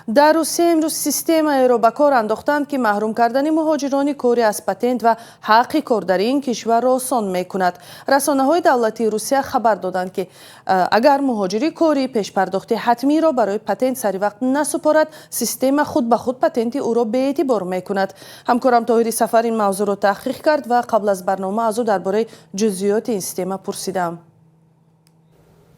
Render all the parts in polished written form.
Дар Русия имрӯз системаеро ба кор андохтанд, ки маҳрум кардани муҳоҷирони корӣ аз патент ва ҳаққи кор дар ин кишварро осон мекунад. Расонаҳои давлатии Русия хабар доданд, ки агар муҳоҷири корӣ пешпардохти ҳатмиро барои патент саривақт насупорад, система худ ба худ патенти ӯро беэътибор мекунад. Ҳамкорам Тоҳири Сафар ин мавзӯъро таҳқиқ кард ва қабл аз барнома аз ӯ дар бораи ҷузъиёти ин система пурсидам.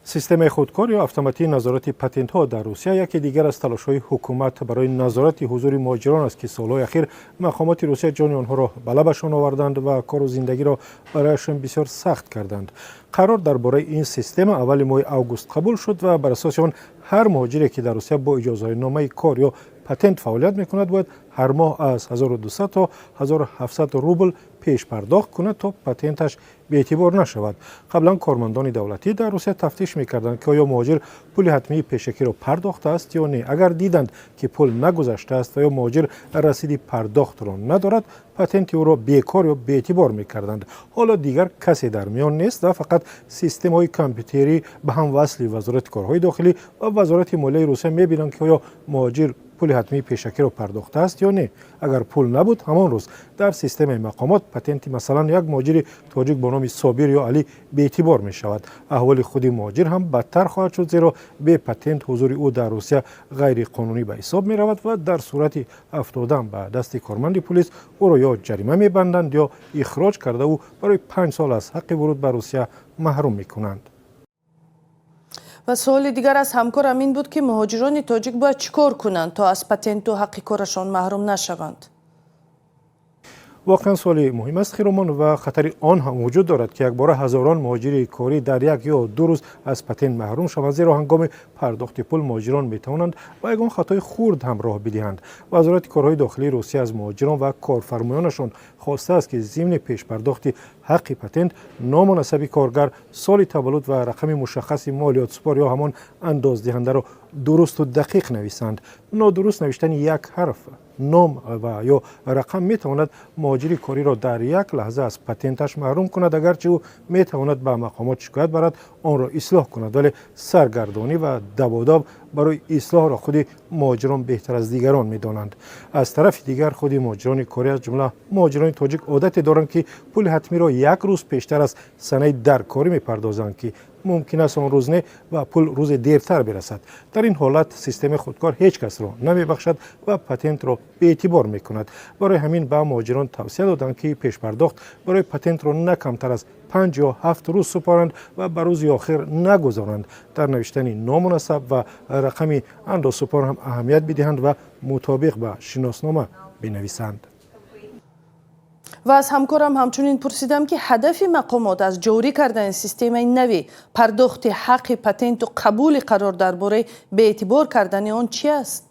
Системаи худкор ё автоматии назорати патентҳо дар Русия яке дигар аз талошҳои ҳукумат барои назорати ҳузури муҳоҷирон аст, ки солҳои ахир мақомоти Русия ҷони онҳоро ба лабашон оварданд ва кору зиндагиро барояшон бисёр сахт карданд. Қарор дар бораи ин система аввали моҳи август қабул шуд ва бар асоси он ҳар муҳоҷире, ки дар Русия бо иҷозатномаи кор ё патент фаъолият мекунад, бояд ҳар моҳ аз 1200 то 1700 рубл пешпардохт кунад, то патенташ беэътибор нашавад. Қаблан кормандони давлатӣ дар Русия тафтиш мекарданд, ки оё муҳоҷир пули ҳатмии пешакиро пардохтааст ё не. Агар диданд, ки пул нагузаштааст ва ё муҳоҷир расиди пардохтро надорад, патенти ӯро бекор ё беэътибор мекарданд. Ҳоло дигар касе дар миён нест ва фақат системаҳои компютерӣ ба ҳам васли Вазорати корҳои дохилӣ ва Вазорати молияи Русия мебинанд, ки оё муҳоҷир пули ҳатмии пешакиро пардохтааст ё не. Агар пул набуд, ҳамон рӯз дар системаи мақомот патенти, масалан, як муҳоҷири тоҷик бо номи Собир ё Алӣ беэътибор мешавад. Аҳволи худи муҳоҷир ҳам бадтар хоҳад шуд, зеро бепатент ҳузури ӯ дар Русия ғайриқонунӣ ба ҳисоб меравад ва дар сурати афтодан ба дасти корманди пулис ӯро ё ҷарима мебанданд, ё ихроҷ карда, ӯ барои 5 сол аз ҳаққи вуруд ба Русия маҳрум мекунанд. Ва суоли дигар аз ҳамкорам ин буд, ки муҳоҷирони тоҷик бояд чӣ кор кунанд, то аз патенту ҳаққи корашон маҳрум нашаванд? Воқеан, суоли муҳим аст, Хиромон, ва хатари он ҳам вуҷуд дорад, ки якбора ҳазорон муҳоҷири корӣ дар 1 ё 2 рӯз аз патент маҳрум шаванд, зеро ҳангоми пардохти пул муҳоҷирон метавонанд ба ягон хатои хурд ҳам роҳ бидиҳанд. Вазорати корҳои дохилии Русия аз муҳоҷирон ва корфармоёнашон хостааст, ки зимни пешпардохти ҳаққи патент ному насаби коргар, соли таваллуд ва рақами мушаххаси молиётсупор ё ҳамон андоздиҳандаро дурусту дақиқ нависанд. Нодуруст навиштани як ҳарф ном ва ё рақам метавонад муҳоҷири кориро дар як лаҳза аз патенташ маҳрум кунад. Агарчи ӯ метавонад ба мақомот шикоят барад, онро ислоҳ кунад, вале саргардонӣ ва даводав барои ислоҳро худи муҳоҷирон беҳтар аз дигарон медонанд. Аз тарафи дигар, худи муҳоҷирони корӣ, аз ҷумла муҳоҷирони тоҷик, одате доранд, ки пули ҳатмиро як рӯз пештар аз санаи даркорӣ мепардозанд, ки мумкин аст он рӯз не ва пул рӯзе дертар бирасад. Дар ин ҳолат системаи худкор ҳеҷ касро намебахшад ва патентро беэътибор мекунад. Барои ҳамин ба муҳоҷирон тавсия доданд, ки пешпардохт барои патентро на камтар аз 5 ё 7 рӯз супоранд ва ба рӯзи охир нагузоранд. Дар навиштани ному насаб ва рақами андозсупор ҳам аҳамият бидиҳанд ва мутобиқ ба шиноснома бинависанд. Ва аз ҳамкорам ҳамчунин пурсидам, ки ҳадафи мақомот аз ҷорӣ кардани системаи нави пардохти ҳаққи патенту қабули қарор дар бораи беэътибор кардани он чи аст?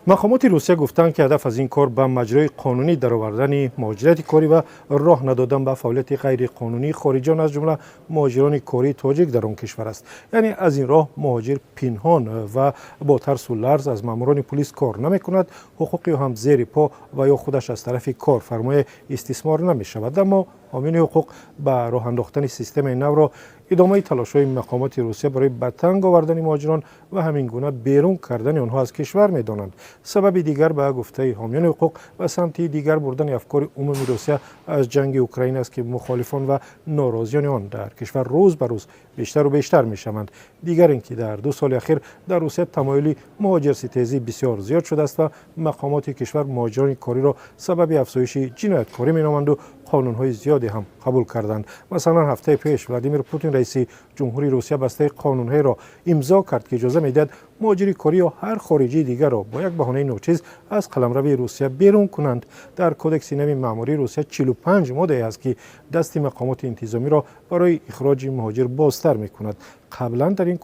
Мақомоти Русия гуфтанд, ки ҳадаф аз ин кор ба маҷрои қонунӣ даровардани муҳоҷирати корӣ ва роҳ надодан ба фаъолияти ғайриқонунии хориҷиён, аз ҷумла муҳоҷирони кории тоҷик дар он кишвар аст. Яъне аз ин роҳ муҳоҷир пинҳон ва бо тарсу ларз аз маъмурони пулис кор намекунад, ҳуқуқи ӯ ҳам зери по ва ё худаш аз тарафи корфармоя истисмор намешавад. Аммо ҳомиёни ҳуқуқ ба роҳ андохтани системаи навро идомаи талошҳои мақомоти Русия барои ба танг овардани муҳоҷирон ва ҳамин гуна берун кардани онҳо аз кишвар медонанд. Сабаби дигар, ба гуфтаи ҳомиёни ҳуқуқ, ба самти дигар бурдани афкори умуми Русия аз ҷанги Украина аст, ки мухолифон ва норозиёни он дар кишвар рӯз ба рӯз бештару бештар мешаванд. Дигар ин ки дар 2 соли ахир дар Русия тамоюли муҳоҷирситезӣ бисёр зиёд шудааст ва мақомоти кишвар муҳоҷирони кориро сабаби афзоиши ҷинояткорӣ меноманду қонунҳои зиёде ҳам қабул карданд. Масалан, ҳафтаи пеш Владимир Путин, раиси ҷумҳурии Русия, бастаи қонунҳоеро имзо кард, ки иҷоза медиҳад муҳоҷири корӣ ё ҳар хориҷии дигарро бо як баҳонаи ночиз аз қаламрави Русия берун кунанд. Дар кодекси нави маъмурии Русия 45 моддае аст, ки дасти мақомоти интизомиро барои ихроҷи муҳоҷир бозтар мекунад. Қаблан дар ин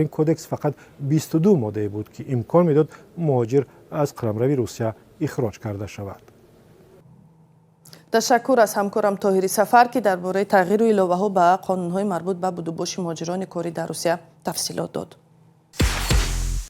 кодекс фақат 22 моддае буд, ки имкон медод муҳоҷир аз қаламрави Русия ихроҷ карда шавад. Ташаккур аз ҳамкорам Тоҳири Сафар, ки дар бораи тағйиру иловаҳо ба қонунҳои марбут ба будубоши муҳоҷирони корӣ дар Русия тафсилот дод.